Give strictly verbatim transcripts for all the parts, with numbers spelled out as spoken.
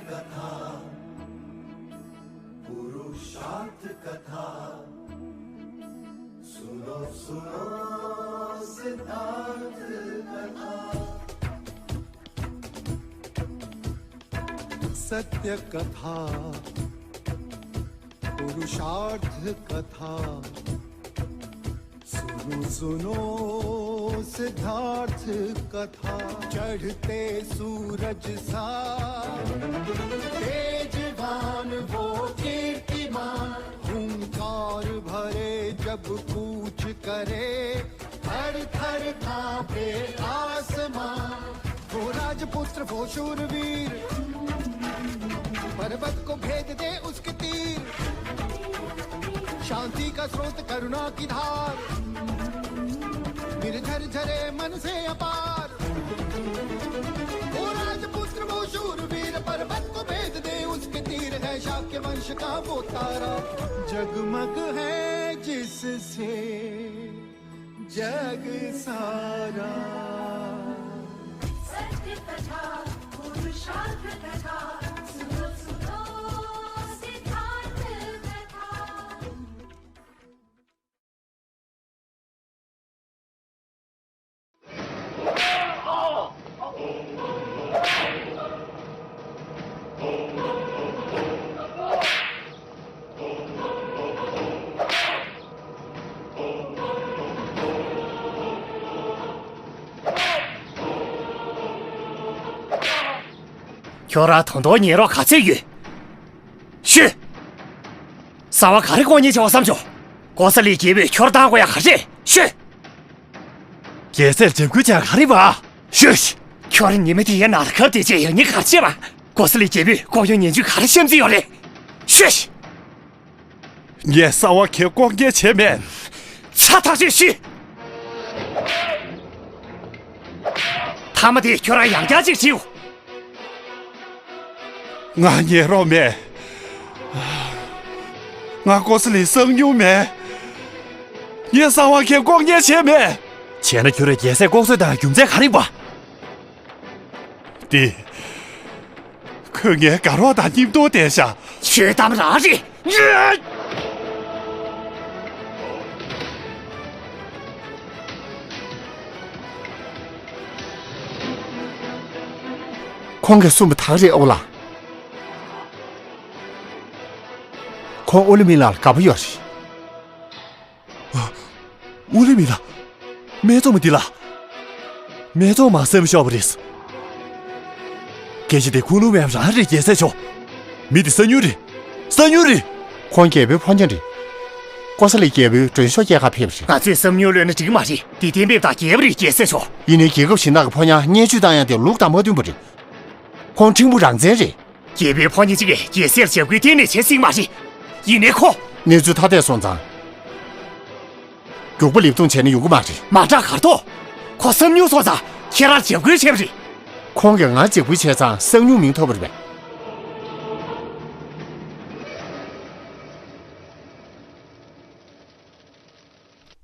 कथा, पुरुषार्थ कथा, सुनो सुनो सिद्धार्थ कथा। सत्य कथा, पुरुषार्थ कथा, सुनो सुनो सिद्धार्थ कथा। चढ़ते सूरज सा तेजवान वो कीर्तिमान, हुंकार भरे जब कूच करे, थर थर कांपे आसमां। वो राजपुत्र वो शूरवीर, पर्वत को भेद दे उसके तीर, शांति का स्रोत करुणा की धार, निर्झर झरे मन से अपार। वो राजपुत्र वो शूरवीर, पर्वत को भेद दे उसके तीर, है शाक्य वंश का वो तारा, जगमग है जिससे जग सारा। सत्य कथा, पुरुषार्थ कथा, सुनो सुनो सिद्धार्थ कथा। ཁྱོད་རང་ད་དུང་ཉན་རོགས་ག་ཚོད་ཡོད། ཤོད། གསང་བ་ག་རེ་ལྐོག་ཉན་བྱེད་པ་བསམ་བྱུང་། ཀོ་ས་ལི་རྒྱལ་པོས་ཁྱོད་བཏང་དགོས་ཡ་ག་རེ་རེད། ཤོད། རྒྱལ་སྲས་འཇབ་རྒོལ་བྱས་ག་རེ་བ། ཤོད། ཁྱོད་རང་ཉི་མ་དེ་ཡའི་ནང་ལ་གབ་བསྡད་བྱས་ཡག་ཉེས་ག་རེ་བྱས་པ། ཀོ་ས་ལི་རྒྱལ་པོས་ལྐོག་གཡོ་ཉེས་འཛུགས་ག་རེ་བཤམས་རྩིས་ཡོད་རེད། ཤོད། ངས་གསང་བ་གའི་ལྐོག་ཉན་བྱས་མེད། ཚ་ཐག་ཆོད་ཤོད། མཐའ་མ་དེ་ཁྱོད་རང་ཡང་བསྐྱར་ཅིག་བྱིའུ། ང་ཉན་རོགས་མེད། ང་ཀོ་ས་ལི་བསང་མྱོང་མེད། ངས་གསང་བ་གའི་ལྐོག་ཉན་བྱས་མེད། བྱས་ན་ཁྱོད་རང་རྒྱལ་སྲས་ལྐོག་གསོད་བཏང་རྒྱུ་མཚན་ག་རེ་ཡིན་པ། དེ། ཁོས་ངའི་དགའ་རོགས་དང་མཉམ་དུ་བསྡད་ཤག་ཆོས་གཏམ་རང་རེད། ཁོང་གིས་གསུངས་པ་དག་རེད་ཨོ་ལགས། ཁོང་ཨོ་ལི་མི་ལགས་ལ་དགའ་པོ་ཡོད་རེད། ཨོ་ལི་མི་ལགས། སྨད་འཚོང་མ་འདི་ལགས། སྨད་འཚོང་མ་སེམས་ཤོར་བ་རེད། སྐད་ཆ་དེ་ཁུངས་ལུང་མེད་པ་རང་རེད་རྒྱལ་སྲས་མཆོག་མི་དེ་གསང་ཉུལ་རེད། གསང་ཉུལ་རེད། ཁོང་རྒྱལ་པོའི་ཕོ་ཉ་རེད། ཀོ་ས་ལི་རྒྱལ་པོའི་མགྲོན་ཤོག་སྐྱེལ་ག་ཕེབས་པ་རེད། ང་ཚོས་བསམ་མྱོང་གློད་ན་འགྲིག་གི་མ་རེད། དེ་གཏན་འབེབས་དང་རྒྱལ་པོ་རེད་རྒྱལ་སྲས་མཆོག་ཡིན་ནའི་རྒྱལ་ཁབ་གཞན་དག་གི་ཕོ་ཉར་བརྙས་བཅོས་བཏང་ཡ་དེ་ལུགས་དང་མ་མཐུན་པ་རེད། ཁོང་ཕྲན་བུ་རང་བཙན་རེད། རྒྱལ་པོའི་ཕོ་ཉ་གཅིག་གིས་རྒྱལ་སྲས་ལ་འཇབ་རྒོལ་གཏན་ནས་བྱེད་སྲིད་མ་རེད། ཡིན་ནའི་ཁོ། གནས་ཚུལ་ཐ་དད་སོང་ཙང་། མགྱོགས་པོ་ལེབ་རྡུང་བྱས་ན་ཡོང་གི་མ་རེད། མ་དྲག་གར་ཐོག་ཁོ་བསམ་མྱོང་སོང་ཙང་ཁྱེད་རང་འཇབ་རྒོལ་བྱས་པ་རེད། ཁོང་གིས་ང་འཇབ་རྒོལ་བྱས་ཙང་གསང་མྱུལ་མིང་ཐོབ་པ་རེད་པས།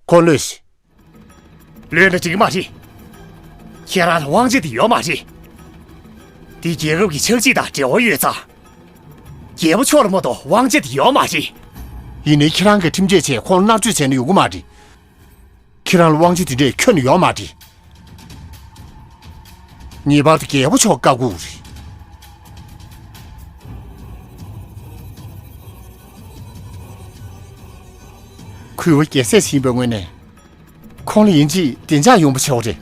ཁོང་གློད་ཤིག་གློད་ན་འགྲིག་གི་མ་རེད། ཁྱེད་རང་ལ་དབང་ཆ་དེ་ཡོད་མ་རེད། དེ་རྒྱལ་ཁབ་ཀྱི་ཆགས་འཇིག་དང་འབྲེལ་བ་ཡོད་ཙང་། རྒྱལ་པོ་མཆོག་ལ་མ་གཏོགས་དབང་ཆ་དེ་ཡོད་མ་རེད། ཡིན་ནའི་ཁྱེད་རང་གིས་ཁྲིམས་ཆད་བྱས་ཁོང་ལ་མནར་གཅོད་བྱས་ན་ཡོང་གི་མ་རེད། ཁྱེད་རང་ལ་དབང་ཆ་དེ་འདྲས་ཁྱོན་ནས་ཡོད་མ་རེད། ངེས་པར་དུ་རྒྱལ་པོ་མཆོག་བཀའ་བསྒོ་དགོས་རེད། གུས་པ་རྒྱལ་སྲས་ཡིན་པའི་ངོས་ནས། ཁོང་ལ་ཡིན་གཅིག་བདེ་འཇགས་ཡོང་བ་བྱེད་དགོས་རེད།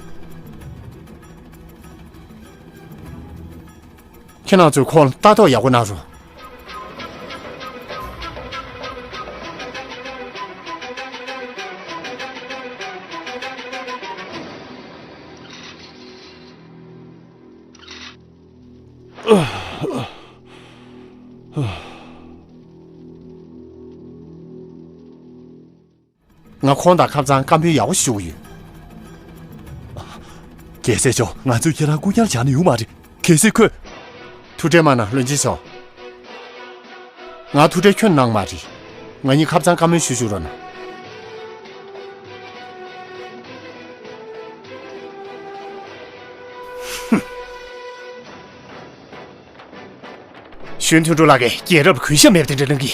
ཁྱེད་རང་ཚོས་ཁོང་ལ་ལྟ་རྟོག་ཡག་པོ་གནང་རོགས། ང་ཁོང་དང་ཁ་སང་བཀའ་མོལ་ཡག་པོ་ཞིག་ཞུ་གི་ཡོད། རྒྱལ་སྲས་མཆོག་ང་ཚོས་ཁྱེད་རང་རྐུ་རྐྱང་བྱས་ན་ཡོང་མ་རེད། གལ་སྲིད་ཁོས། ཐུགས་ཁྲལ་མ་གནང་བློན་ཆེན་མཆོག་ང་ཐུགས་ཁྲལ་ཁྱོན་གནང་མ་རེད། ང་གཉིས་ཁ་སང་བཀའ་མོལ་ཞུ་ཞུ་རོགས་གནང་། ཧུམ། གཞོན་དོན་གྲུབ་ལགས་ཀྱིས་རྒྱལ་རབས་ལ་གུས་ཞབས་མེད་པ་དེ་འདྲ་གནང་གི།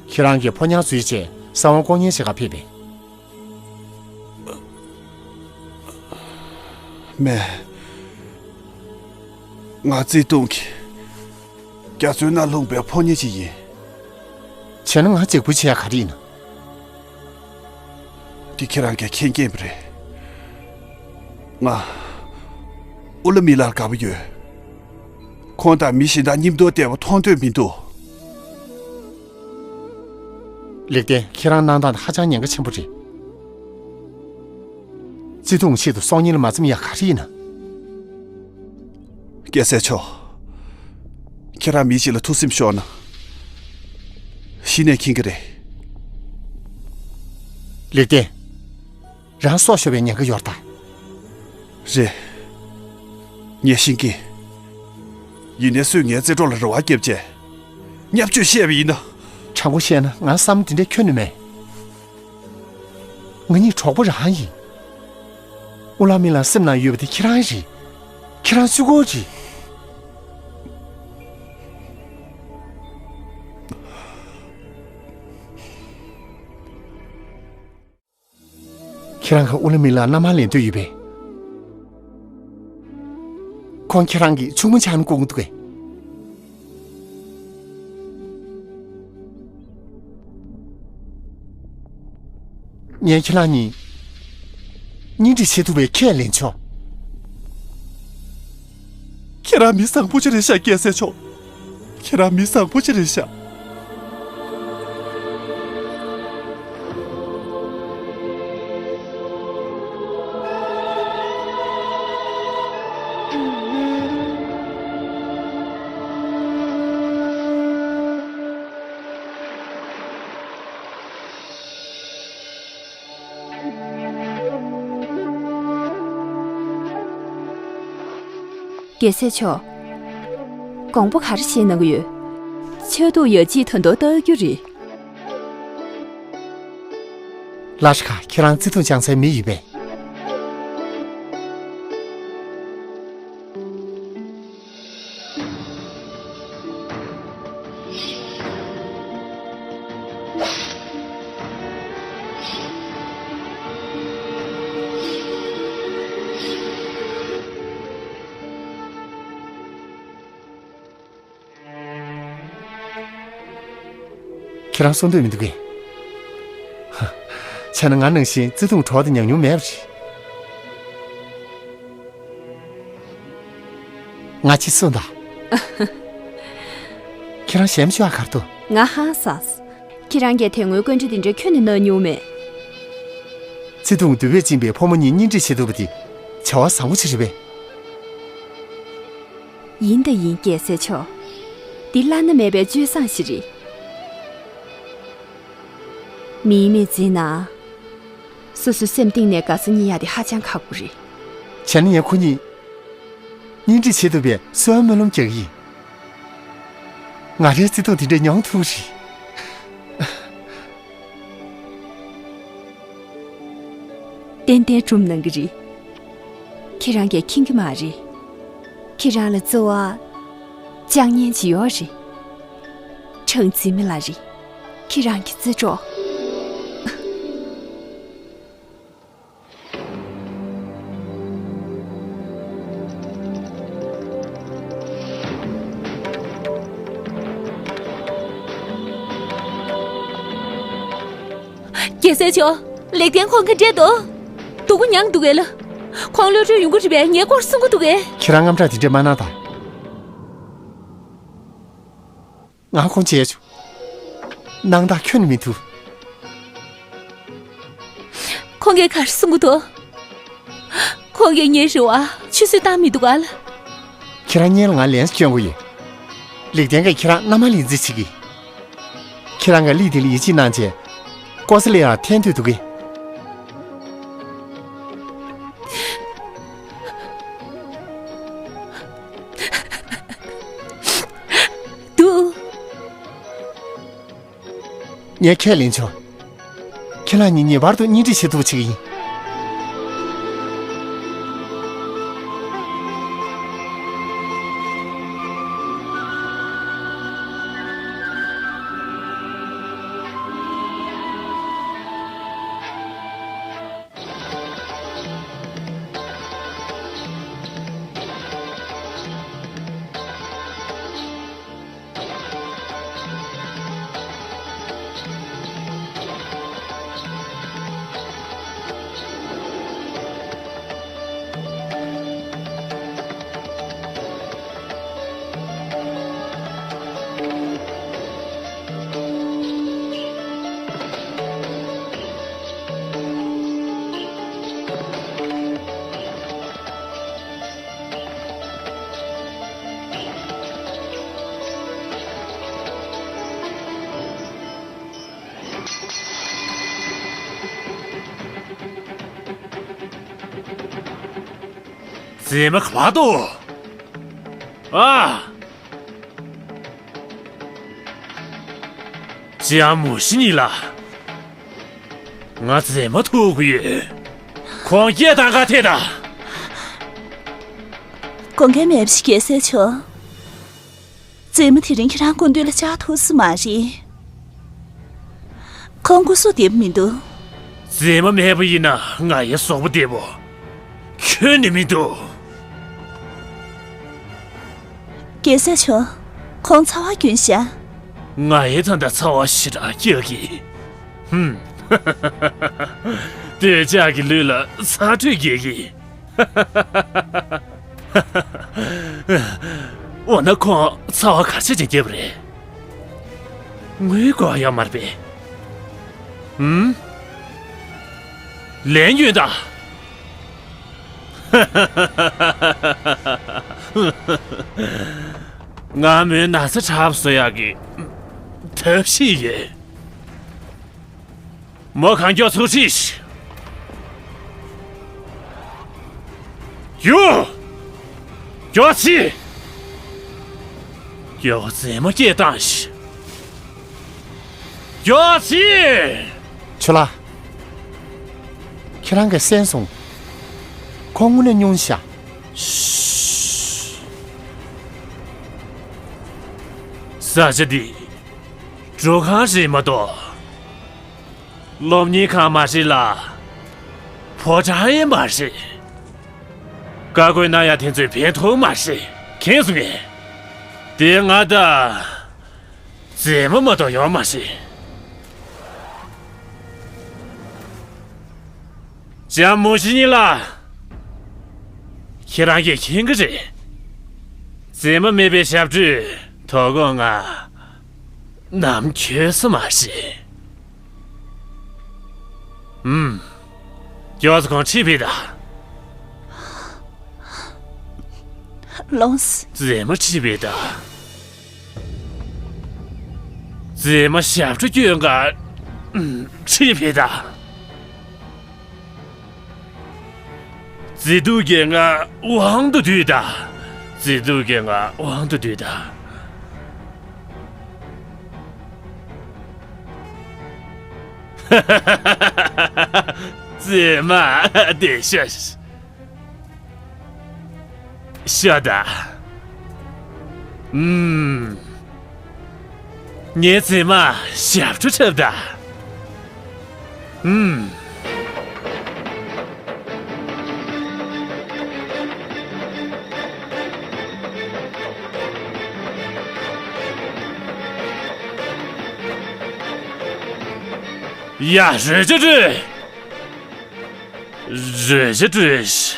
ཁྱེད་རང་གི་ཕོ་ཉར་འཛུལ་རྗེས་གསང་བ་ལྐོག་ཉན་བྱེད་ག་ཕེབས་པས། མེད། ང་བརྩེ་དུང་གི་རྒྱ་མཚོའི་ནང་ལྷུང་པའི་ཕོ་ཉ་ཅིག་ཡིན། བྱས་ན་ང་འཇབ་རྒོལ་བྱེད་ཡ་ག་རེ་ཡིན་ན། འདི་ཁྱེད་རང་གིས་མཁྱེན་མཁྱེན་པ་རེད། ང་ཨུ་ལ་མི་ལར་དགའ་པོ་ཡོད། ཁོང་དང་མི་གཞན་དག་མཉམ་དུ་བསྡད་པ་མཐོང་འདོད་མི་འདུག། ལེགས་ལྡན། ཁྱེད་རང་གནང་སྟངས་དེ་ཧ་ཅང་ཉེན་ཁ་ཆེན་པོ་རེད། བརྩེ་དུང་ཆེད་དུ་སྲོག་ཉེན་ལ་མ་འཛེམ་ཡ་ག་རེ་ཡིན་ན། རྒྱལ་སྲས་མཆོག། ཁྱེད་རང་མི་གཅིག་ལ་ཐུགས་སེམས་ཤོར་ན། གཞི་ནས་མཁྱེན་གྱི་རེད། ལེགས་ལྡན། རང་སྲོག་ཤོར་བའི་ཉེན་ཁ་ཡོད་ད། རེད། ངས་ཤེས་ཀྱི། ཡིན་ནའི་སུས་ངའི་བརྩེ་གྲོགས་ལ་རེ་བ་བརྒྱབ་བྱས། བརྙས་བཅོས་བཤད་པ་ཡིན་ན། དྲང་པོ་བཤད་ན་ང་བསམ་དེ་འདྲའི་ཁྱོན་ནས་མེད། ང་གཉིས་གྲོགས་པོ་རང་ཡིན། ཨུ་ལ་མི་ལ་སེམས་ནང་ཡོད་པ་དེ་ཁྱེད་རང་རེད། ཁྱེད་རང་གཅིག་པོ་རེད། ཁྱེད་རང་གིས་ཨུ་ལ་མི་ལ་མནའ་མ་ལེན་འདོད་ཡོད་པས། ཁོང་ཁྱེད་རང་གི་ཆུང་མ་ཆགས་ན་སྐུ་ངོ་འདུག་གས། ངས་ཁྱེད་རང་གཉིས་གཉེན་སྒྲིག་བྱེད་ཐུབ་པའི་ཁས་ལེན་ཆོག། ཁྱེད་རང་མི་བཟང་པོ་ཅིག་རེད་ཤག་རྒྱལ་སྲས་མཆོག། ཁྱེད་རང་མི་བཟང་པོ་ཅིག་རེད་ཤག། རྒྱལ་སྲས་མཆོག། དགོངས་པ་ག་རེ་བཞེས་གནང་གི་ཡོད། ཆོས་དུང་ཡ་གཅིག་ད་དུང་ལྟ་རྒྱུ་རེད། ལ་ཤ་ཁ། ཁྱེད་རང་བརྩེ་དུང་བཅང་སའི་མི་ཡོད་པས། ཁྱེད་རང་གསུང་འདོད་མི་འདུག་གས། བྱས་ན་ང་ནང་བཞིན་བརྩེ་དུང་གྲོགས་དེ་ཉམས་མྱོང་མེད་པ་རེད། ང་ཅི་གསུངས་དང་། ཁྱེད་རང་ཞེམ་ཤོག་ཨ་གར་དུ། ང་ཧང་སངས། ཁྱེད་རང་གིས་དེ་སྔོན་བཀའ་འདྲི་དེ་འདྲ་ཁྱོན་ནས་གནང་མྱོང་མེད། བརྩེ་དུང་འདུས་པས་བཅིངས་པའི་ཕོ་མོ་གཉིས་གཉེན་སྒྲིག་བྱེད་ཐུབ་པ་དེ་བྱ་བ་བཟང་པོ་ཅིག་རེད་པས། ཡིན་དང་ཡིན། རྒྱལ་སྲས་མཆོག། འདི་བླ་ན་མེད་པའི་སྤྱོད་བཟང་ཞིག་རེད། མིའི་མི་ཚེའི་ནང་། སོ་སོའི་སེམས་གཏིང་ནས་དགའ་ས་རྙེད་ཡག་དེ་ཧ་ཅང་ཁག་པོ་རེད། བྱས་ན་ངས་ཁོ་གཉིས་གཉེན་སྒྲིག་བྱེད་ཐུབ་པའི་གསོལ་བ་སྨོན་ལམ་རྒྱག་གི་ཡིན། ང་རའི་བརྩེ་དུང་དེ་འདྲ་མྱོང་ཐུབ་རེད། ཏན་ཏན་སྒྲུབ་གནང་གི་རེད། ཁྱེད་རང་གིས་མཁྱེན་གྱི་མ་རེད། ཁྱེད་རང་ལ་བརྩེ་བ་བཅངས་མཁན་ཅིག་ཡོད་རེད། ཁྲང་ཙི་མི་ལགས་རེད། ཁྱེད་རང་གི་བརྩེ་གྲོགས། རྒྱལ་སྲས་མཆོག། ལེགས་ལྡན་ཁོང་ག་འདྲས་འདུག། སྡུག་པོ་མྱངས་འདུག་གས་ལ། ཁོང་གློད་གྲོལ་ཡོང་གི་རེད་པས། ངའི་སྐོར་གསུང་གི་འདུག་གས། ཁྱེད་རང་དངངས་སྐྲག་དེ་འདྲས་མ་གནང་དང་། ང་ཁོང་བྱས་ཆོག། སྣང་དག་ཁྱོན་ནས་མི་ཐུབ། ཁོང་གིས་ག་རེ་གསུང་གི་འདུག། ཁོང་གིས་ངའི་རེ་བ་ཆུད་ཟོས་བཏང་མི་འདུག་ག་ལ། ཁྱེད་རང་སྔོན་ལ་ང་ལན་སྐྱོན་གྱི་ཡོད། ལེགས་ལྡན་གྱིས་ཁྱེད་རང་མནའ་མ་ལེན་རྩིས་བྱེད་ཀྱི། ཁྱེད་རང་གིས་ལི་དེ་ལ་ཡིད་ཆེས་གནང་བྱས། ཀོ་ས་ལི་ཡར་འཐེན་འདོད་འདུག་གས། ངས་ཁས་ལེན་ཆོག་ཁྱེད་རང་གཉིས་ངེས་པར་དུ་གཉེན་སྒྲིག་བྱེད་ཐུབ་པ་བྱེད་ཀྱི་ཡིན། མཛེས་མ་ག་པར་འདུག་ཨ། ལྕམ་མོ་ཤི་ཉི་ལགས། ང་མཛེས་མ་ཐུག་གི་ཡོད། ཁོང་སྐད་བཏང་ག་ཐད་ད། དགོངས་འགལ་མེད་པ་ཞིག་རྒྱལ་སྲས་མཆོག་མཛེས་མ་དེ་རིང་ཁྱེད་རང་སྐུ་མདུན་ལ་བཅར་ཐུབ་ས་མ་རེད། ཁོང་སྐུ་གཟུགས་བདེ་པོ་མི་འདུག་མཛེས་མ་མེད་པ་ཡིན་ན་ང་ཡི་གཟུགས་པོ་བདེ་པོ་ཁྱོན་ནས་མི་འདུག་རྒྱལ་སྲས་མཆོག་ཁོང་ཚ་བ་རྒྱུན་ཤག་ང་ཡི་ད་ལྟ་ཚ་བ་ཞེ་དྲག་སྐྱེ་གི། ཧུམ། དེ་ལྕགས་ཀྱི་ལུས་ལ་ཚ་དྲོད་རྒྱས་གི། འོ་ན་ཁོང་ཚ་བ་ག་ཚོད་ཅིག་བརྒྱབ་རེད། ངོས་གོ་ཡོད་མ་རེད་པས། ཧུམ། ལན་ཡོད་ད། ང་མོའི་ན་ཚ་དྲག་པོ་བཟོ་ཡག་གི་ཐབས་ཤེས་ཡོད། མོ་གང་མགྱོགས་ཚུར་ཁྲིད། རྒྱུགས། མགྱོགས་ཕྱིན། མགྱོགས་མཛེས་མ་སྐད་བཏང་ཞིག་མགྱོགས་ཕྱིན། ཆོས་ལགས། ཁྱེད་རང་གིས་གསན་སོང་། ཁོང་དངོས་གནས་སྙུང་ཤག་ས་ཆ་འདི་འགྲོ་ཁང་རེད་མ་གཏོགས། སློབ་གཉེར་ཁང་མ་རེད་ལ། ཕོ་བྲང་ཡང་མ་རེད། བཀའ་བཀོད་གནང་ཡ་དེ་ཚོས་ཕན་ཐོགས་མ་རེད། མཁྱེན་སོང་ངས། དེ་ང་ད། མཛེས་མ་མ་གཏོགས་ཡོད་མ་རེད། ལྕམ་མོ་ཤི་ཉི་ལགས། ཁྱེད་རང་གིས་མཁྱེན་གི་རེད། མཛེས་མ་མེད་པའི་ཞབས་བྲོས་དོ་དགོང་ང་ནམ་འཁྱོལ་ས་མ་རེད། ཨུམ། མགྱོགས་ཙམ་ཁོང་ཁྲིད་ཕེབས་དང་། ལོངས། མཛེས་མ་ཁྲིད་ཕེབས་དང་། མཛེས་མ་ཞབས་བྲོ་སྐྱོན་ག་ཁྲིད་ཕེབས་དང་། མཛེས་སྡུག་གིས་ང་དབང་དུ་བསྡུས་དང་། མཛེས་སྡུག་གིས་ང་དབང་དུ་བསྡུས་དང་། མཛེས་མ་བདེ་ཤོག་ཤོག་ད། ཨུམ། ངའི་མཛེས་མ་ཞབས་བྲོ་འཁྲབ་ད། ཨུམ། ཡ། རོལ་ཆ་རོལ། རོལ་ཆ་རོལ།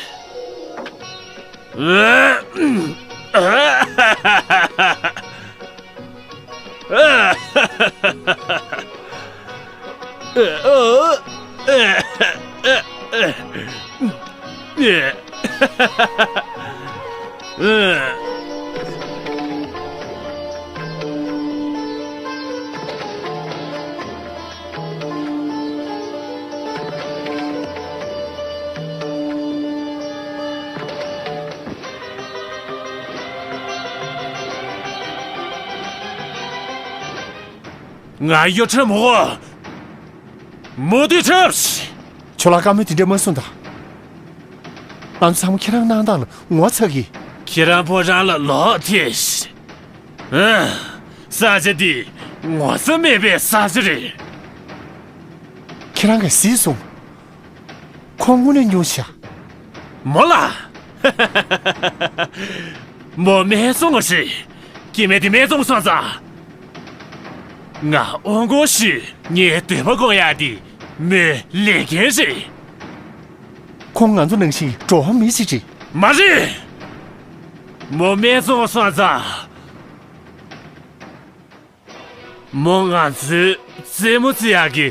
ང་གཡོ་ཁྲམ་འོ། མོ་དུས་ཁྲབ། ཁྱོད་ལ་བཀའ་མོལ་དེ་འདྲ་མ་གསུངས་དང་། ང་ཚོ་ཚང་མ་ཁྱེད་རང་གནང་སྟངས་ལ་ངོ་ཚ་གི། ཁྱེད་རང་ཕོ་བྲང་ལ་ལོག་ཐེ། ཨ། ས་ཆ་འདི་ངོ་ཚ་མེད་པའི་ས་ཆ་རེད། ཁྱེད་རང་གིས་གཟིགས་སོང་། ཁོང་དངོས་གནས་ཉུང་ཤ། མོ་ལ། མོ་སྨད་འཚོང་བ་ཞིག་སྐྱེ་དམན་དེ་སྨད་འཚོང་སོང་ཙང་། ང་དབང་གོ་ཞིག་ངའི་འདོད་པ་སྐོང་ཡག་དེ་མོའི་ལས་འགན་རེད། ཁོང་ང་ཚོ་ནང་བཞིན་འགྲོ་བ་མི་ཞིག་རེད། མ་རེད། མོ་སྨད་འཚོང་སོང་ཙང་། མོ་ང་ཚོའི་རྩེད་མོ་རྩེ་ཡག་གི་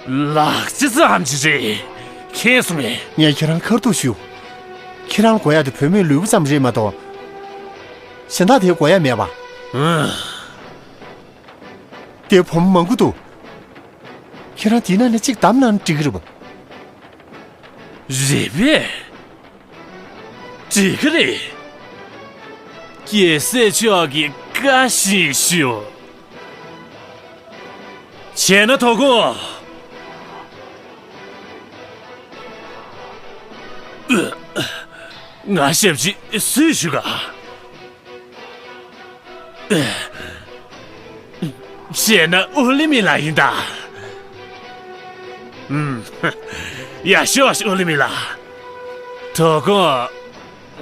ལག་ཆ་ཙམ་ཅིག་རེད། མཁྱེན་སོང་ངས། ངས་ཁྱེད་རང་ཁ་ཐུག་ཞུ། ཁྱེད་རང་ལ་དགོས་ཡག་དེ་བུད་མེད་ལུས་པོ་ཙམ་རེད་མ་གཏོགས། གཞན་དག་དེ་དགོས་ཡག་མེད་པ། ཨང་། དེ་བུ་མོ་མང་པོ་འདུག་ཁྱེད་རང་དེའི་ནང་ནས་གཅིག་བདམས་གནང་ན་འགྲིག་གི་རེད་པ། རེད་པས། འགྲིག་གི་རེད། རྒྱལ་སྲས་མཆོག་གི་བཀའ་བཞིན་ཞུ། བྱས་ན་དོ་དགོང་། ང་ཞབས་ཕྱི་སུས་ཞུ་ག། བྱས་ན་ཨོ་ལི་མི་ལགས་ཡིན་ད། ཨུམ། ཡ་ཤོག་ཨོ་ལི་མི་ལགས། དོ་དགོང་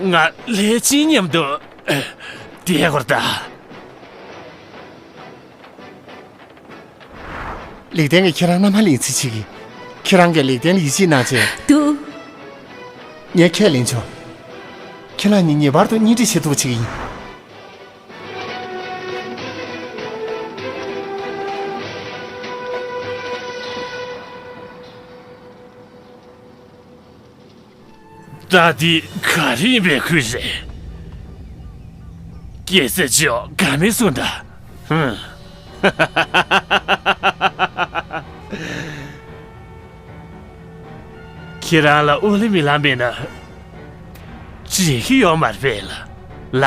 ང་ལྷས་བྱིན་མཉམ་དུ་བསྡད་དགོས་ད། ལེགས་ལྡན་གྱིས་ཁྱེད་རང་མནའ་མ་ལེན་རྩིས་བྱེད་ཀྱི། ཁྱེད་རང་གིས་ལེགས་ལྡན་ལ་ཡིད་ཆེས་གནང་བྱས། འདུག་ངས་ཁས་ལེན་ཆོག་ཁྱེད་རང་གཉིས་ངེས་པར་དུ་གཉེན་སྒྲིག་བྱེད་ཐུབ་པ་བྱེད་ཀྱི་ཡིན། ད་འདི་ག་རེ་ཡིན་པའི་ཁུལ་རེད། རྒྱལ་སྲས་མཆོག་ག་མེད་གསུངས་ད། ཧུམ། ཁྱེད་རང་ལ་ཨོ་ལི་མི་ལགས་མེད་ན་འགྲིག་གི་ཡོད་མ་རེད་ལ། ལ།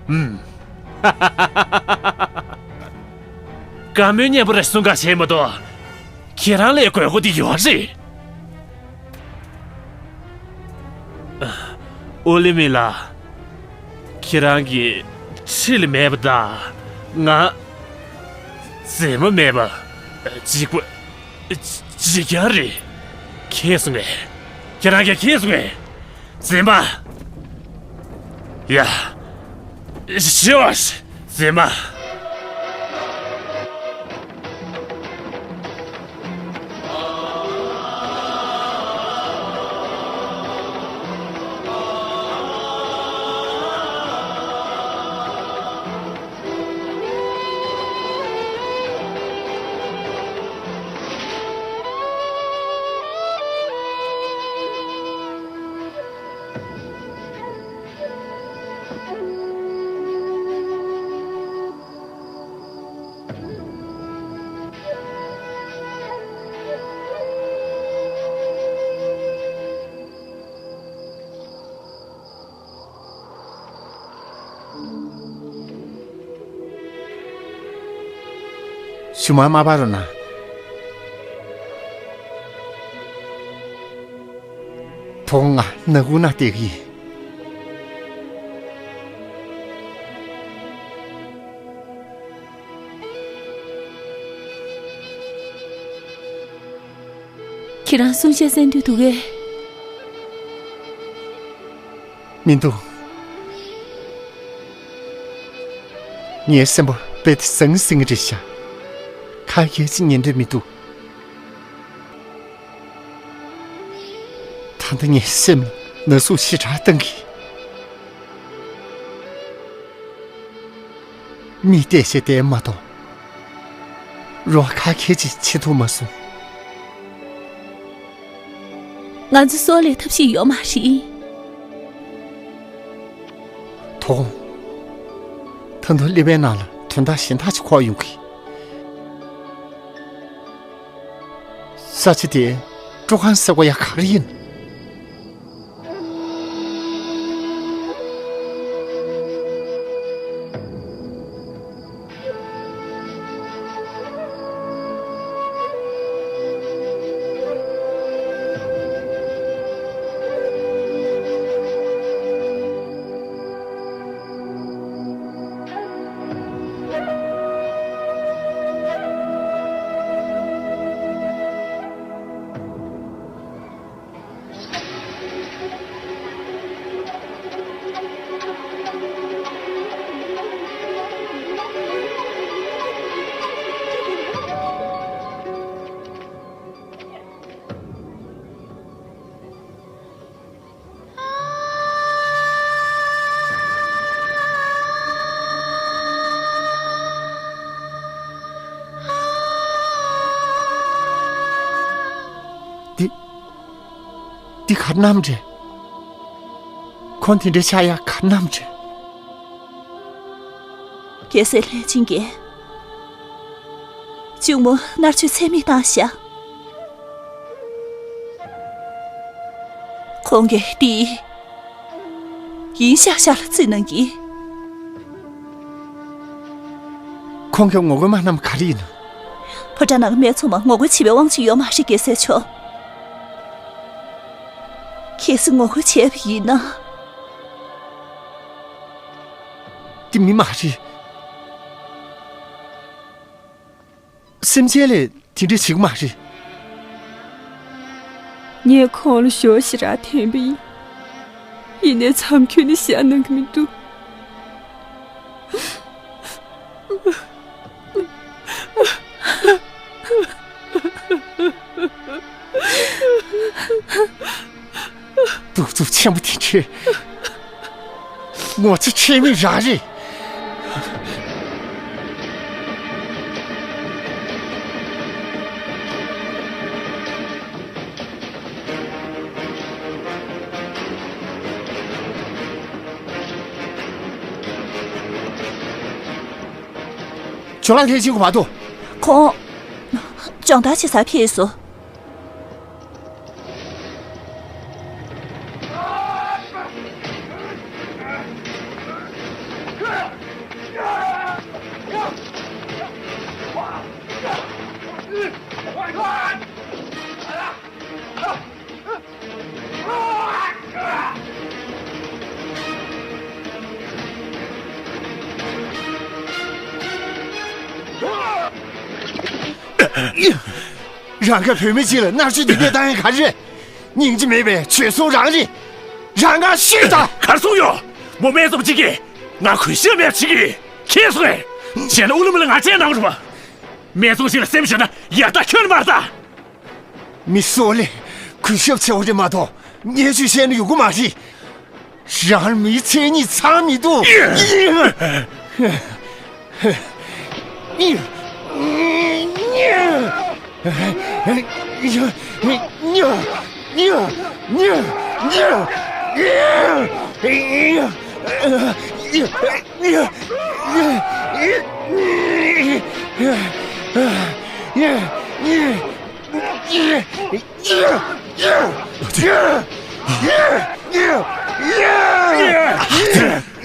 ཧུམ། བཀའ་མོལ་སྙན་པོ་རེ་གསུང་ག་བྱས་མ་གཏོགས། ཁྱེད་རང་ལས་དགོས་མཁོ་དེ་ཡོད་རེད། ཨོ་ལི་མི་ལགས། ཁྱེད་རང་གི་ཁྲིད་ལས་མེད་པ་དང་། ང་རྩེད་མོ་མེད་པ་འཇིགས་པ་འཇིགས་རྐྱང་རེད། མཁྱེན་སོང་ངས། ཁྱེད་རང་གིས་མཁྱེན་སོང་ངས། རྩེད་མ། ཡ། ཤི་བ། རྩེད་མ། ཞུ་མ་མ་པ་རོ་ན། ཐོག་ང་ནག་ཁུག་ན་བལྟས་ཀྱི། ཁྱེད་རང་གསུང་བཤད་གསན་འདོད་འདུག་གས། མི་འདུག་ངའི་སེམས་པ་རྦད་དེ་ཟང་ཟིང་རེད་ཤག་ཁ་སྐད་ཅིག་ཉན་འདོད་མི་འདུག་ད་ལྟ་ངའི་སེམས་ལ་ན་ཟུག་ཞེ་དྲག་བཏང་གི། མིས་བལྟས་བྱས་བསྡད་མ་གཏོགས། རོགས་ཁ་ཁྱེར་ཅིག་བྱེད་ཐུབ་མ་སོང་། ང་ཚོ་སྲོག་ལས་ཐབས་ཤེས་ཡོད་མ་རེད། དོ་དགོང་། ད་དུང་ཀླད་པའི་ནང་ལ་དོན་དག་གཞན་དག་ཅིག་འཁོར་ཡོང་གི། ས་ཆ་དེ་སྤྲོ་ཁང་ཟེར་བ་ཡ་ག་རེ་ཡིན། འདི་ག་རེ་གནང་བ་རེད། ཁོང་དེ་འདྲའི་ཆགས་ཡག་ག་རེ་གནང་བ་རེད། རྒྱལ་སྲས་ལྷས་བྱིན་གྱིས་གཅུང་མོ་མནར་གཅོད་ཚད་མེད་བཏང་ཤག་ཁོང་གིས་འདི་ཡིན་ཤག་ཤག་ལ་བརྩིས་གནང་གི། ཁོང་གིས་ངོ་རྒོལ་མ་གནང་བ་ག་རེ་ཡིན་ནམ། ཕོ་བྲང་ནང་གི་སྨད་འཚོང་མ་ངོ་རྒོལ་བྱེད་པའི་དབང་ཆ་ཡོད་མ་རེད། རྒྱལ་སྲས་མཆོག་གལ་སྲིད་ངོ་རྒོལ་བྱས་པ་ཡིན་ན། འདི་མི་མ་རེད། སེམས་ཅན་ལས་དེ་འདྲ་བྱེད་ཀྱི་མ་རེད། ངས་ཁོང་ལ་ཞོ་ཞེ་དྲག་འཐེན་པ་ཡིན། ཡིན་ནའི་མཚམས་ཁྱོན་ནས་བཞག་གནང་གི་མི་འདུག་གདུག་རྩུབ་ཆེན་པོ་དེ་འདྲའི་ངོ་ཚ་ཁྲེལ་མེད་རང་རེད། ཇོ་ལགས་ལྷས་བྱིན་གོ་མ་ཐུབ། ཁོང་སྦྱོང་བརྡར་བྱེད་སར་ཕེབས་སོང་། རང་གིས་བུད་མེད་ཅིག་ལ་མནར་གཅོད་འདི་འདྲ་བཏང་ཡག་ག་རེ་རེད། སྙིང་རྗེ་མེད་པའི་བྱོལ་སོང་རང་རེད། རང་ང་ཤོད་དང་། གར་སོང་ཡོད། མོ་སྨད་འཚོང་ཅིག་གིས་ང་གུས་ཞབས་མེད་ཅིག་གིས་ཁྱེར་སོང་ངས། བྱས་ན་ཨུ་ལུ་མི་ལ་ང་བཅས་གནང་རུང་བ། སྨད་འཚོང་ཞིག་ལ་སེམས་ཤོར་ན་ཡག་ཐག་ཁྱོན་མ་རེད་ད། མི་སོགས་ལས་གུས་ཞབས་ཆེ་བ་རེད་མ་གཏོགས་བརྙས་བཅོས་བཤད་ན་ཡོང་གི་མ་རེད། རང་མིའི་མཚན་ཉིད་ཚང་མི་འདུག་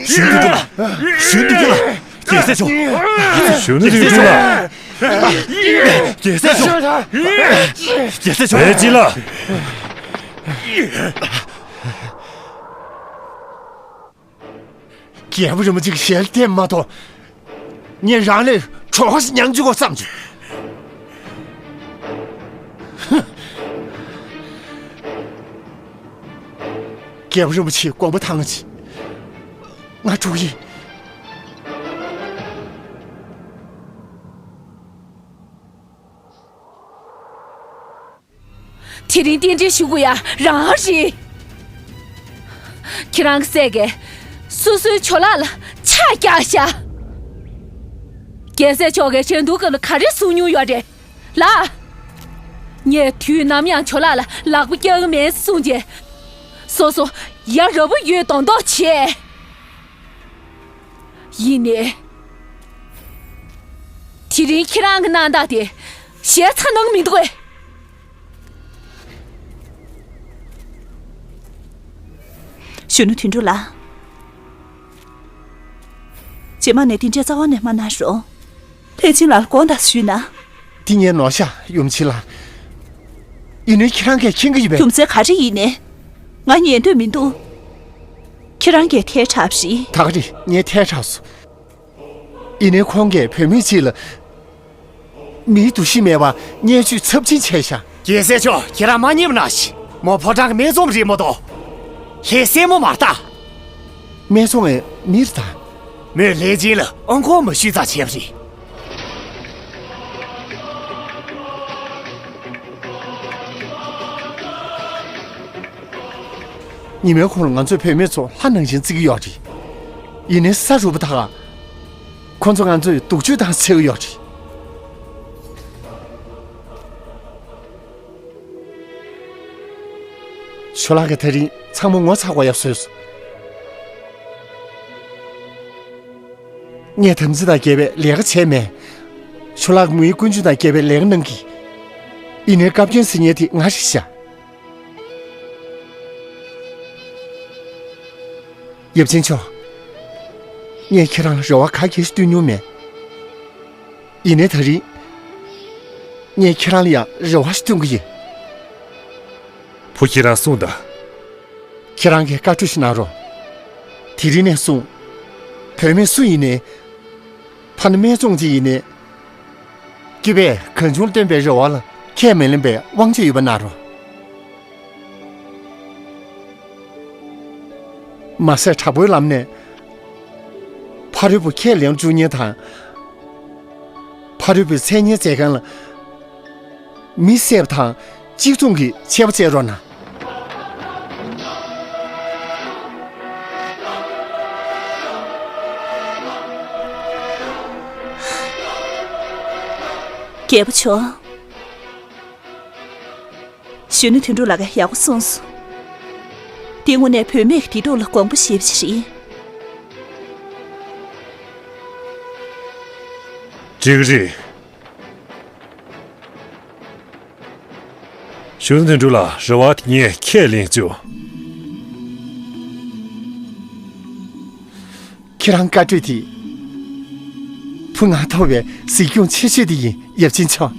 གཞོན་དུ་འདུག་ལ། གཞོན་དུ་འདུག་ལ། རྒྱལ་སྲས་མཆོག་གཞོན་དུ་འདུག་ལ། རྒྱལ་སྲས་མཆོག་རྒྱལ་སྲས་མཆོག་བའི་ཅི་ལ། རྒྱལ་པོ་རིན་པོ་ཆེ་གི་ཞལ་བསྟན་མ་གཏོགས། ངས་རང་ལས་གྲོགས་ཤིག་མྱངས་བཅུག་གོ་བསམ་བྱུང་། རྒྱལ་པོ་རིན་པོ་ཆེའི་དགོངས་པ་དྭངས་ཅིག་ང་འགྲོ་གི་ཡིན། དེ་རིང་རྟེན་འབྲེལ་ཞུ་དགོས་ཡ་རང་རེད། ཁྱེད་རང་གི་སྲས་ཀྱིས་སོ་སོའི་ཇོ་ལགས་ལ་ཕྱག་རྒྱག་ཤག་རྒྱལ་སྲས་མཆོག་གིས་རེ་འདུན་སྐབས་ལ་ག་རེ་གསུང་མྱོང་ཡོད་རེད་ལ། ངས་དུས་ནམ་ཡང་ཇོ་ལགས་ལ་ལག་པ་བཀྱག་གི་མེད་གསུངས་རྗེས། སོ་སོ་ཡ་རབས་པོ་ཡོད་མདོག་མདོག་བྱས། ཡིན་ནའི། དེ་རིང་ཁྱེད་རང་གི་གནང་སྟངས་དེ་ཞལ་ཚ་ནང་མི་འདུག་གས། གཞོན་ནུ་དོན་གྲུབ་ལགས། རྗེས་མ་ནས་འདི་འདྲའི་རྩ་བ་ནས་མ་གནང་རོགས། ལྷས་བྱིན་ལགས་ལ་དགོངས་དག་ཞུས་ན། འདི་ངའི་ནོར་ཤག་ཡུམ་ཆེན་ལགས། ཡིན་ནའི་ཁྱེད་རང་གིས་མཁྱེན་གྱི་ཡོད་པས། རྒྱུ་མཚན་ག་རེ་ཡིན་ནའི། ང་ཉན་འདོད་མི་འདུག་ཁྱེད་རང་གིས་ཐལ་དྲགས་པ་རེད། ད་ག་རེད། ངས་ཐལ་དྲགས་སོང་། ཡིན་ནའི་ཁོང་གིས་བུད་མེད་ཅིག་ལ་མིའི་འདུ་ཤེས་མེད་པར་བརྙས་བཅོས་ཚབས་ཆེན་བྱས་ཤག་རྒྱལ་སྲས་མཆོག་ཁྱེད་རང་མ་བརྙས་པ་གནང་ཞིག་མོ་ཕོ་བྲང་གི་སྨད་འཚོང་རེད་མ་གཏོགས། ལྷའི་སྲས་མོ་མ་རེད་ད། སྨད་འཚོང་ངའི་མི་རེད་ད། མོས་ལྷས་བྱིན་ལ་ཨང་གོང་མ་ཞུས་ཙང་བྱས་པ་རེད། ཉི་མའི་གོང་ལ་ང་ཚོས་བུད་མེད་ཚོ་ལྷ་ནང་བཞིན་བརྩི་གི་ཡོད་རེད། ཡིན་ནའི་ས་རུབ་པ་དག་ཁོ་ཚོ་ང་ཚོས་སྡུག་སྤྱོད་བཏང་ཟེར་གི་ཡོད་རེད། ཞོ་ལགས་ཀྱིས་ད་རིང་ཚང་མ་ངོ་ཚ་དགོས་ཡག་བཟོས་སོང་། ངས་དམ་ཚིག་དང་འགལ་བའི་ལས་ཀ་བྱས་མེད། ཞོ་ལགས་ཀྱིས་མོའི་ཀུན་སྤྱོད་དང་འགལ་བའི་ལས་ཀ་གནང་གི། ཡིན་ནའི་བཀའ་བཀྱོན་ཟེར་མཁན་དེ་ང་རེད་ཤག། ཡབ་ཆེན་མཆོག། ངས་ཁྱེད་རང་ལ་རེ་བ་ག་གེ་ཞིག་བཏོན་མྱོང་མེད། ཡིན་ནའི་ད་རིང་། ངས་ཁྱེད་རང་ལ་ཡང་རེ་བ་ཞིག་བཏོན་གི་ཡིན། བུ་ཁྱེད་རང་གསུངས་དང་། ཁྱེད་རང་གིས་བཀའ་འཁྲོལ་ཞིག་གནང་རོགས། དེ་རིང་ནས་བཟུང་། བུད་མེད་སུ་ཡིན་ནའི། ཐ་ན་སྨད་འཚོང་ཅིག་ཡིན་ནའི། སྐྱེས་པས་གང་བྱུང་བཏོན་པའི་རེ་བ་ལ་ཁས་མི་ལེན་པའི་དབང་ཆ་ཡོད་པ་གནང་རོགས། མ་ཟད་དྲག་པོའི་ལམ་ནས་ཕ་རོལ་པོ་ཁས་ལེན་བཅུག་མཁན་དང་། ཕ་རོལ་པོའི་མཚན་སྙན་མཛད་མཁན་ལ་མི་བསད་པ་དང་གཅིག་མཚུངས་ཀྱི་ཆད་པ་བཅད་རོགས་གནང་། རྒྱལ་པོ་མཆོག། གཞོན་ནུ་དོན་གྲུབ་ལགས་ཀྱིས་ཡག་པོ་གསུངས་སོང་། འདི་དངོས་གནས་བུད་མེད་ཀྱི་བདེ་སྡུག་ལ་དགོངས་པ་བཞེས་པ་ཞིག་རེད། འགྲིག་རེད། གཞོན་ནུ་དོན་གྲུབ་ལགས་རེ་བ་དེ་ངས་ཁས་ལེན་བཅུག། ཁྱེད་རང་བཀའ་གྲོས་དེ། བུ་ང་ཐོབ་པའི་གཟིགས་སྐྱོང་ཆེ་ཤོས་དེ་ཡིན། ཡབ་ཆེན་མཆོག།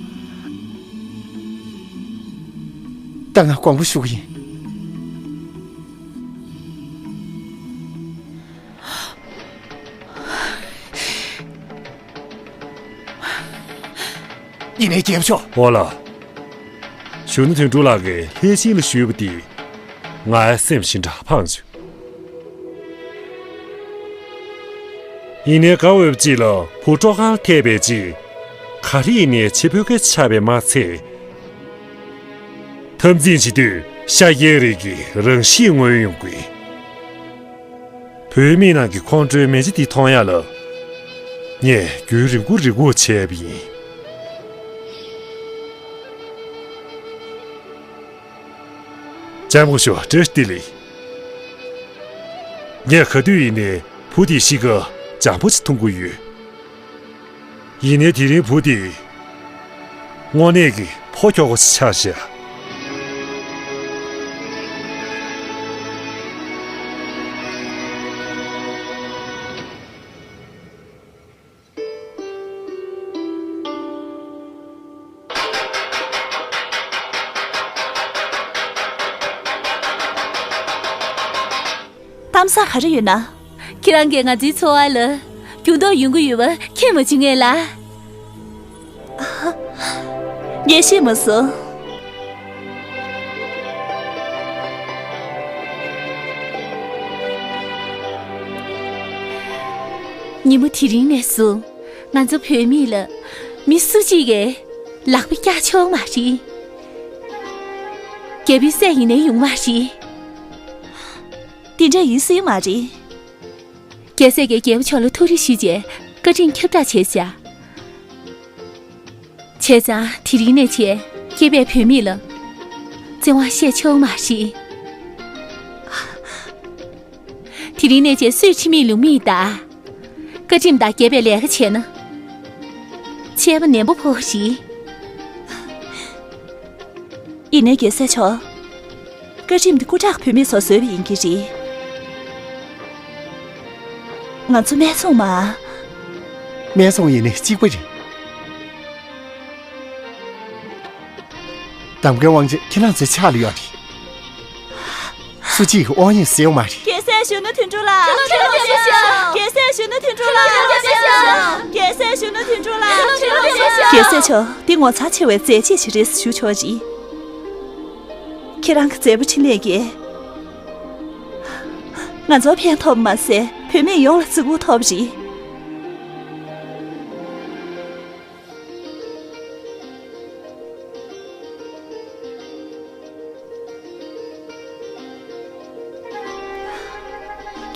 ད་ང་དགོངས་པ་ཞུ་གི་ཡིན། ཡིན་ནའི་རྒྱལ་པོ་མཆོག། འོ་ལགས། གཞོན་ནུ་དོན་གྲུབ་ལགས་ཀྱིས་ལྷས་བྱིན་ལ་ཞུས་པ་དེ་ངའི་སེམས་ཞེ་དྲག་ཕངས་བྱུང་། ཡིན་ནའི་དགའ་འོས་པ་ཅིག་ལ་བུ་སྤྲོ་ཁང་ལ་ཐེབས་པའི་རྗེས། ག་རེ་ཡིན་ནའི་ཆེ་བོད་སྐད་ཆ་ཆགས་པས་མ་ཚད། འཐབ་འཛིང་བྱེད་དུས་ཤ་རྒྱགས་རིགས་ཀྱི་རང་གཤིས་མངོན་ཡོང་གི། བུད་མེད་རྣམས་ཀྱི་ཁོང་ཁྲོའི་མེ་ལྕེ་འདི་མཐོང་ཡག་ལ། ངས་རྒྱུན་རིང་པོ་རེ་སྒུག་བྱས་པ་ཡིན། ལྕམ་སྐུ་ཞབས་བཀྲ་ཤིས་བདེ་ལེགས། ངས་ག་དུས་ཡིན་ནའི་བུ་དེའི་གཤིས་ཀ་འཇམ་པོ་ཅིག་མཐོང་གི་ཡོད། ཡིན་ནའི་དེ་རིང་བུ་དེ་དངོས་གནས་ཀྱི་ཕོ་ཁྱོ་ག་ཅིག་ཆགས་ཤག། གཏམ་བཟང་ག་རེ་ཡོད་ན། ཁྱེད་རང་གིས་ང་ཚོའི་འཚོ་བ་ལ་འགྱུར་ལྡོག་ཡོང་གི་ཡོད་པ་མཁྱེན་མ་བྱུང་ངས་ལ། ངས་ཤེས་མ་སོང་། ཉིན་མོ་དེ་རིང་ནས་བཟུང་ང་ཚོ་བུད་མེད་ལ་མི་སུ་གཅིག་གིས་ལག་པ་བཀྱག་ཆོག་མ་རེད། རྒྱལ་པོའི་སྲས་ཡིན་ནའི་ཡོང་མ་རེད། དེ་འདྲ་ཡིན་སྲིད་མ་རེད། རྒྱལ་སྲས་ཀྱིས་རྒྱལ་པོ་མཆོག་ལ་ཐུགས་རེ་ཞུས་རྗེས་བཀའ་ཁྲིམས་ཁྱབ་བསྒྲགས་བྱས་ཤག། བྱས་ཙང་དེ་རིང་ནས་བྱས་སྐྱེས་པའི་བུད་མེད་ལ་བཙན་དབང་བཤད་ཆོག་མ་རེད། དེ་རིང་ནས་བྱས་སུས་ཁྲིམས་མེད་ལུགས་མེད་ལྟར་བཀའ་ཁྲིམས་དང་འགལ་བའི་ལས་ཀ་བྱས་ན་ཆད་པ་ནན་པོ་ཕོག་རེད། ཡིན་ནའི་རྒྱལ་སྲས་མཆོག། བཀའ་ཁྲིམས་འདི་སྐུ་དྲག་བུད་མེད་ཚོར་བཟོས་པ་ཡིན་གྱི་རེད། ང་ཚོ་སྨད་འཚོང་མ། སྨད་འཚོང་ཡིན་ནའི་གཅིག་པ་རེད། གདམ་ཁའི་དབང་ཆ་ཁྱེད་རང་ཚོའི་ཕྱག་ལ་ཡོད་རེད། སུ་གཅིག་གིས་དབང་ཡོད་ཟེར་ཡོད་མ་རེད། རྒྱལ་སྲས་གཞོན་ནུ་དོན་གྲུབ་ལགས། རྒྱལ་སྲས་གཞོན་ནུ་དོན་གྲུབ་ལགས། རྒྱལ་སྲས་གཞོན་ནུ་དོན་གྲུབ་ལགས། རྒྱལ་སྲས་མཆོག། འདི་ངོ་མཚར་ཆེ་བའི་མཛད་རྗེས་ཤིག་རེད་ཞུ་ཆོག་ཅིག། ཁྱེད་རང་གི་མཛད་པ་འཕྲིན་ལས་ཀྱིས་ང་ཚོར་ཕན་ཐོགས་པ་མ་ཟད་བུད་མེད་ཡོངས་ལ་བརྩི་བཀུར་ཐོབ་པ་རེད།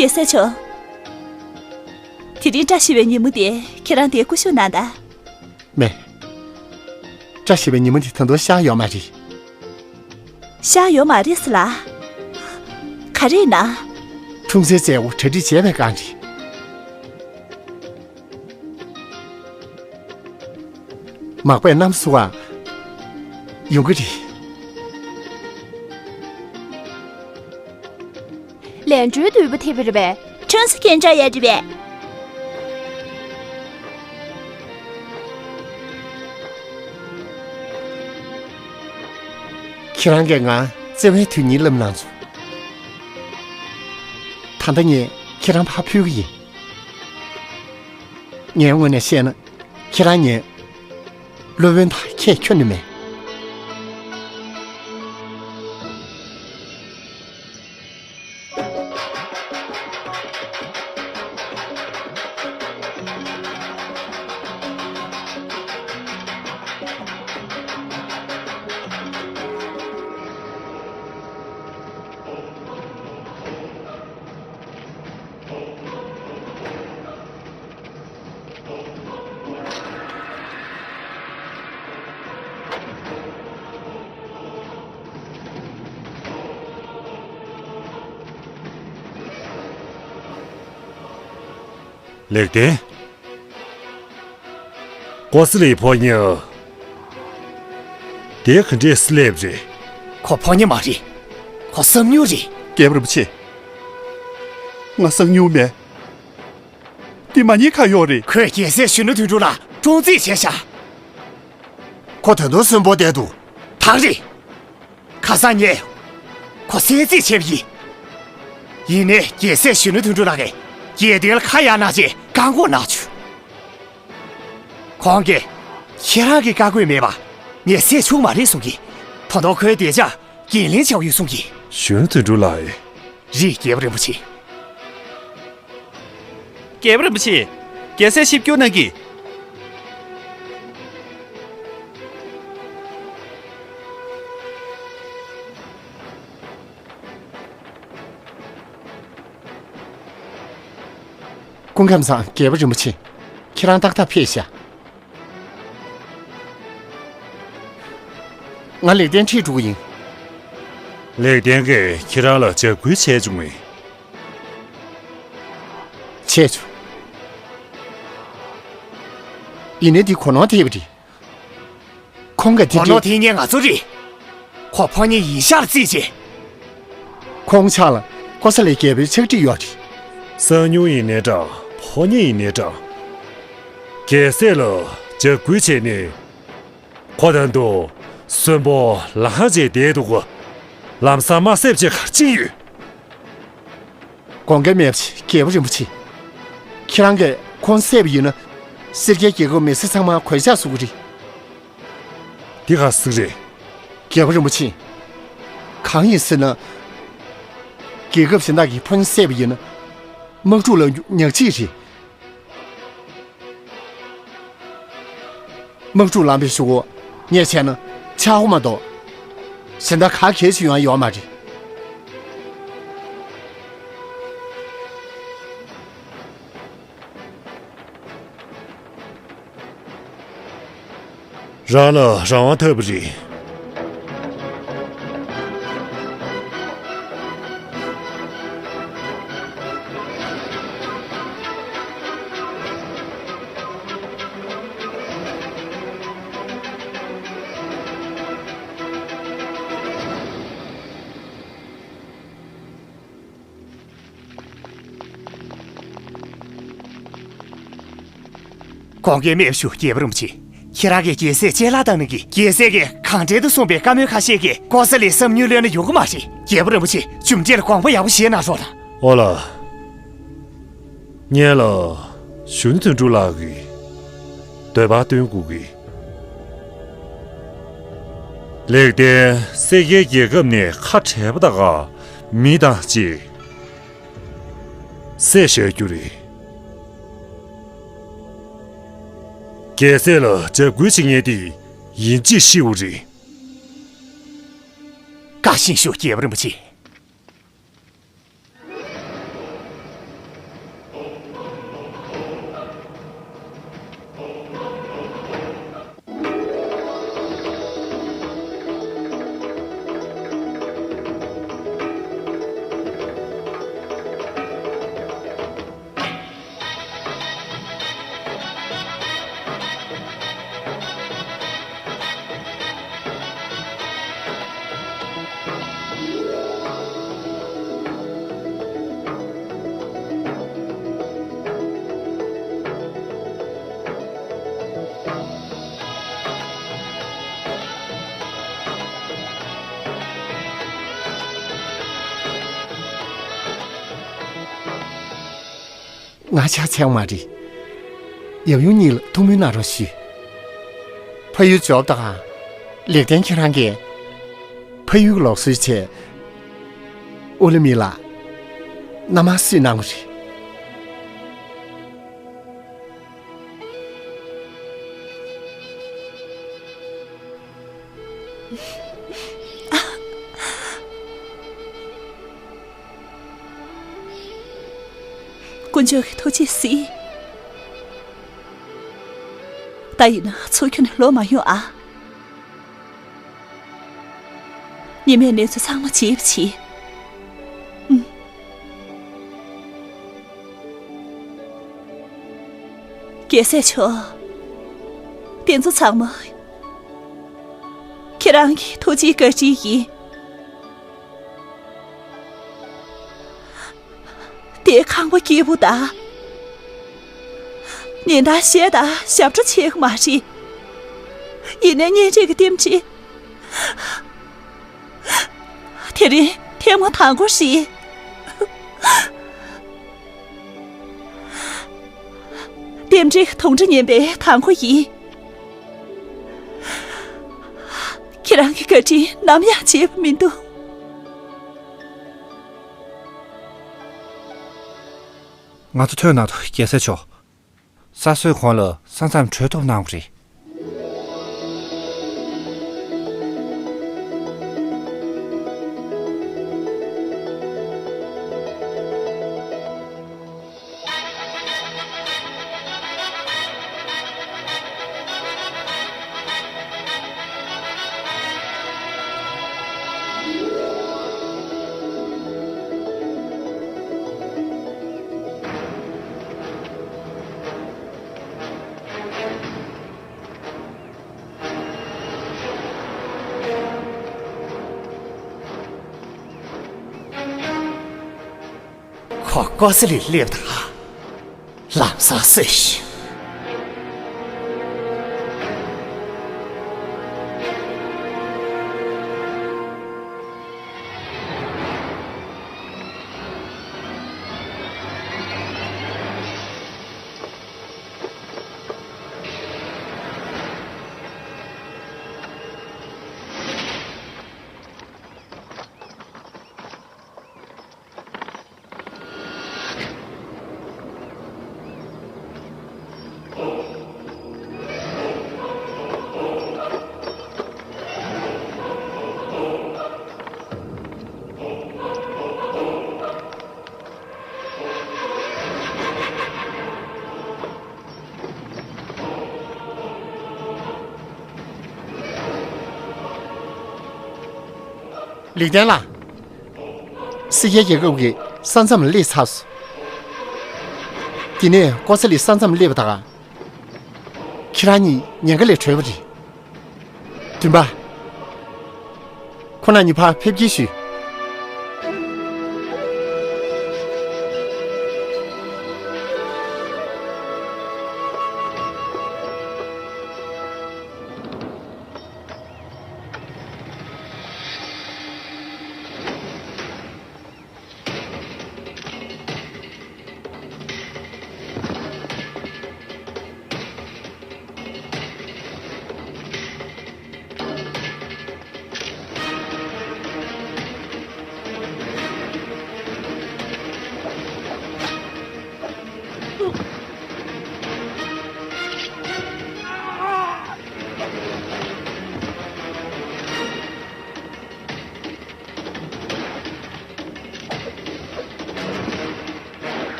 རྒྱལ་སྲས་མཆོག། དེ་རིང་བཀྲ་ཤིས་པའི་ཉིན་མོ་དེ་ཁྱེད་རང་འདིར་སྐུ་བཞུགས་གནང་དང་། མེད། བཀྲ་ཤིས་པའི་ཉིན་མོ་འདི་ད་དུང་ཤར་ཡོད་མ་རེད། ཤར་ཡོད་མ་རེད་ཟེར་ལ། ག་རེ་ཡིན་ན། འཁྲུངས་ཚེས་མཛད་སྒོ་གྲ་སྒྲིག་བྱས་པའི་བསྒང་རེད། མག་པས་གནམ་བསུ་བ་ཡོང་གི་རེད། ལས་འགྲོའི་དུས་བབ་ཐེབས་པ་རེད་པས། འཁྲུངས་ས་གན་ཆག་ཡ་རེད་པས། ཁྱེད་རང་གིས་ང་བརྩེ་བའི་དོན་སྙིང་བསླབས་གནང་སོང་། ད་ལྟ་ངས་ཁྱེད་རང་ཕར་ཕུལ་གྱི་ཡིན། ངའི་ངོས་ནས་བཤད་ན། ཁྱེད་རང་ངའི་སློབ་དཔོན་དང་ཁྱད་ཁྱོན་ནས་མེད། ལེགས་ལྡན། ཀོ་ས་ལའི་ཕོ་ཉ་དེ་ག་འདྲས་སླེབས་རེད། ཁོ་ཕོ་ཉ་མ་རེད། ཁོ་བསམ་མྱོང་རེད། རྒྱལ་པོ་རིན་པོ་ཆེ། ང་བསམ་མྱོང་མེད། འདི་མ་ཉེས་ཁ་གཡོག་རེད། ཁོས་རྒྱལ་སྲས་གཞོན་ནུ་དོན་གྲུབ་ལགས་བཀྲོངས་རྩིས་བྱས་ཤག་ཁོ་ད་དུང་གསོན་པོ་བསྡད་འདུག་ད་རེད། ཁ་སང་ངས་ཁོ་བསད་རྩིས་བྱས་པ་ཡིན། ཡིན་ནའི་རྒྱལ་སྲས་གཞོན་ནུ་དོན་གྲུབ་ལགས་ཀྱིས་རྒྱལ་དོན་ལ་ཁ་གཡར་གནང་བྱས་བཀག་འགོག་གནང་བྱུང་། ཁོང་གིས་ཁྱེད་རང་གི་བཀའ་བཀོད་མེད་པ་ངས་བསད་ཆོག་མ་རེད་གསུང་གི། ད་དུང་ཁོའི་བདེ་འཇགས་འགན་ལེན་བྱ་དགོས་གསུང་གི། གཞོན་ནུ་དོན་གྲུབ་ལགས། རེད། རྒྱལ་པོ་རིན་པོ་ཆེ། རྒྱལ་པོ་རིན་པོ་ཆེ། རྒྱལ་སྲས་ཆིབས་བསྒྱུར་གནང་གི། སྐུ་ཁམས་བཟང་། རྒྱལ་པོ་རིན་པོ་ཆེ། ཁྱེད་རང་ཏག་ཏག་ཕེབས་ཤག་ང་ལེགས་ལྡན་ཁྲིད་འགྲོ་གི་ཡིན། ལེགས་ལྡན་གྱིས་ཁྱེད་རང་ལ་འཇབ་རྒོལ་བྱས་བྱུང་ངས། བྱས་བྱུང་། ཡིན་ནའི་འདི་གོ་ནོར་ཐེབས་པ་རེད། ཁོང་གིས་དེ་གོ་ནོར་འདྲའི་ཐེབས་མཁན་ང་ཚོ་རེད། ཁོ་ཕོ་ཉ་ཡིན་ཤག་ལ་རྩིས་བྱས། ཁོང་ཕྱག་ལ་ཀོ་ས་ལའི་རྒྱལ་པོའི་ཕྱག་བྲིས་ཡོད་རེད། གསང་མྱུལ་ཡིན་ནའི་འདྲ། ཕོ་ཉ་ཡིན་ནའི་འདྲ། རྒྱལ་སྲས་ལ་འཇབ་རྒོལ་བྱས་ནས། ཁོ་ད་དུང་གསོན་པོ་ལངས་བྱས་བསྡད་འདུག་ག་ལམ་སང་མ་བསད་བྱས་ག་རེ་བྱེད་ཀྱི་ཡོད། དགོངས་འགལ་མེད་པ་བྱེད། རྒྱལ་པོ་རིན་པོ་ཆེ། ཁྱེད་རང་གིས་ཁོང་བསད་པ་ཡིན་ན། སེར་སྐྱའི་རྒྱལ་ཁབ་མི་སེར་ཚང་མ་གོད་ཆག་བཟོ་གི་རེད། འདི་ག་ཟིག་རེད། རྒྱལ་པོ་རིན་པོ་ཆེ། གང་ཡིན་ཟེར་ན། རྒྱལ་ཁབ་གཞན་དག་གིས་ཕོ་ཉ་བསད་པ་ཡིན་ན། དམག་འཁྲུག་ལ་ཉག་གཅིག་རེད། དམག་འཁྲུག་ལངས་པའི་གཞུག་གུ་ངས་བྱས་ན་ཆག་སྒོ་མ་གཏོགས་གཞན་དག་ག་གེ་ཞིག་ཡོང་ཡ་ཡོད་མ་རེད། རང་ལ་རང་དབང་ཐོབ་པ་རེད། དགོངས་འགལ་མེད་པ་ཞུ། རྒྱལ་པོ་རིན་པོ་ཆེ། ཁྱེད་རང་གིས་རྒྱལ་སྲས་ཅན་ལྷ་བཏང་ནས་ཀྱི། རྒྱལ་སྲས་ཀྱིས་གང་དྲན་དུ་གསུངས་པའི་བཀའ་མོལ་ཁ་ཤས་ཀྱིས་ཀོ་ས་ལའི་བསམ་མྱོང་གློད་ན་ཡོང་གི་མ་རེད། རྒྱལ་པོ་རིན་པོ་ཆེ། རྒྱུ་འབྲས་ལ་དགོངས་པ་ཡག་པོ་བཞེས་གནང་རོགས་གནང་། ཨོ་ལ། ངས་ལ་གཞོན་ནུ་དོན་གྲུབ་ལགས་ཀྱི་འདོད་པ་སྟོན་དགོས་ཀྱི། ལེགས་ལྡན་སེར་སྐྱའི་རྒྱལ་ཁབ་ནས་ཁ་བྲལ་བ་དག་མི་དང་གཅིག་བསད་བཞག་རྒྱུ་རེད། རྒྱལ་སྲས་ལ་འཇབ་རྒོལ་བྱེད་མཁན་དེ་ཡིན་གཅིག་ཤི་བ་རེད། བཀའ་བཞིན་ཞུ། རྒྱལ་པོ་རིན་པོ་ཆེ། ང་ཆ་ཚང་མ་རེད། ཡབ་ཡུམ་གཉིས་ལ་ཐུགས་སྨོན་གནང་རོགས་ཞུ། ཕ་ཡུལ་འབྱོར་དང་། ལེགས་ལྡན་ཁྱེད་རང་གིས་ཕ་ཡུལ་གྱི་ལུགས་སྲོལ་ཆེད། ཨོ་ལི་མི་ལ་མནའ་མ་སུས་གནང་བ་རེད། དཀོན་མཆོག་གི་ཐུགས་རྗེས་གཟིགས། ད་ཡིན་ན་ཚུར་ཁྱོན་ནས་ལོག་མ་ཡོང་ཨ། ཉི་མས་གནས་ཚུལ་ཚང་མ་བརྗེད་པ་བྱེད། ཨུམ། རྒྱལ་སྲས་མཆོག་དེ་ཚོ་ཚང་མ་ཁྱེད་རང་གི་ཐུགས་རྗེའི་བཀའ་དྲིན་ཡིན། དེའི་ཁང་པ་སྐྱིད་པོ་དང་། ཉིན་ལྟར་གཞས་དང་ཞབས་བྲོ་བྱེད་ཀྱི་མ་རེད། ཡིན་ནའི་གཉེན་སྒྲིག་གི་རྟེན་འབྲེལ། དེ་རིང་ཐེངས་མ་དང་པོ་རེད། རྟེན་འབྲེལ་གྱི་དུང་སྒྲ་སྙན་པའི་དང་པོ་ཡིན། ཁྱེད་རང་གི་བཀའ་དྲིན་ནམ་ཡང་བརྗེད་པ་མི་འདུག་ང་ཚོ་ཐོན་ན་ཐོ་རྒྱལ་སྲས་མཆོག་ས་སྲོས་གོང་ལ་ས་མཚམས་གྲོལ་ཐབས་གནང་བ་རེད། ཁོ་ཀོ་ས་ལི་སླེབས་དང་། ལམ་སང་གསོས་ཤིག་ལིག་ཏན་ལགས། སི་ཁའི་རྒྱལ་ཁབ་ཀྱི་ས་མཚམས་ལ་སླེབས་ཚར་སོང་། དེ་ནས་ཀོ་ས་ལི་ས་མཚམས་སླེབས་པ་དང་། ཁྱེད་རང་གཉིས་ཉེན་ཁ་ལས་གྲོལ་བ་རེད། བདུན་པ། ཁོང་རྣམ་གཉིས་ཕར་ཕེབས་སྐྱེལ་ཞུས།